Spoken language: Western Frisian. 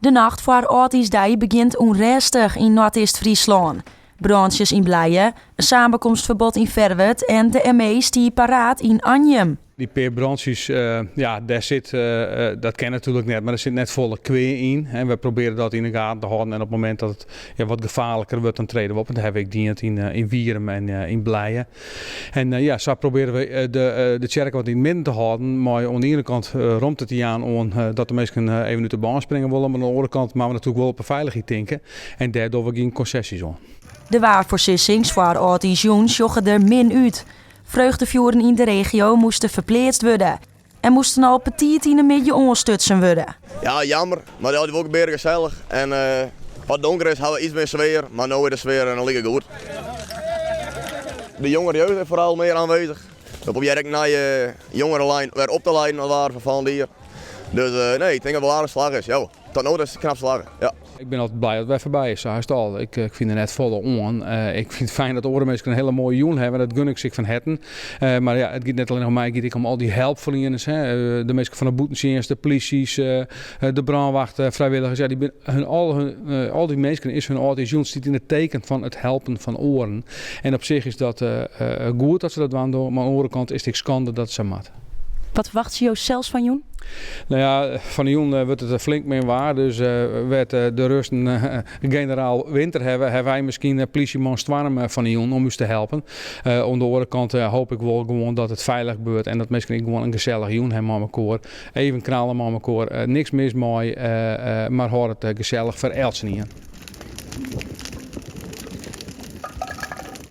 De nacht foar âldjiersdei begjint ûnrêstich yn Noardeast-Fryslân. Brântsjes yn Blije, in samenkomstferbod yn Ferwert en de ME stie paraat yn Anjum. Dy pear brantsjes, ja, dêr sit, dat kin natuerlik net, mar der sit net folle kwea yn. En we probearje dat yn de gaten te hâlden en op it momint dat it ja, wat gefaarliker wurdt, dan trede we op. En dat hawwe we ek dien yn, yn Wierum en yn Blije. En ja, sa probearje we de, de tsjerke wat yn it midden te hâlden, mei oan de iene kant romte te jaan oan dat de minsken even út de bân springe wolle, mar oan de oare kant moatte we natuerlik wol op de feilichheid tinke en dêr dogge we gjin konsesjes oan. De waarfoarsissings foar âldjiersjûn sjogge der min út. Freugdefjoeren yn de regio moasten ferpleatst wurde en moasten al betiid yn de middei oanstutsen wurde. Ja, jammer, mar it is altyd wol gebeare gesellich. En as it donker is, hawwe we iets mear sfear, mar no is de sfear noch like goed. De jongere jeugd is foaral mear aanwezig. We probearje ek nije jongerelijn wer op te leiden as it ware foar folgjend jier. Dus nee, ik tink dat it wol aardich slagge is. Ja, tot no ta is it knap slagge. Ja. Ik bin altyd blij as it wer foarby is, sa is it al. Ik fyn der net folle oan. Ik fyn it fijn dat oare minsken in hiele moaie jûn hawwe. Dat gun ik se ek fan herten. Mar ja, it giet net allinnich om my, it giet ek om al dy helpferlieners. De minsken fan de bûtentsjinst, de plysjes, de brânwacht, frijwilligers. Ja, dy bin, hun, al, hun, al dy minsken is hun âldjiersjûn stiet yn it teken fan it helpen fan oaren. En op sich is dat goed dat se dat dwaan dogge, mar oan de oare kant is it ek skande dat it sa moat. Wat ferwachtsje jo sels fan jûn? No ja, fan 'e jûn wurdt it flink min waar. Dus wêr't de Russen generaal Winter hawwe, hawwe wy miskien plysjeman Stoarm fan 'e jûn om ús te helpen. Oan de oare kant hoop ik wol gewoan dat it feilich gebeurt en dat minsken ek gewoan in gesellige jûn hawwe mei mekoar. Even knalle mei mekoar, niks mis mei, mar hâld it gesellich foar eltsenien.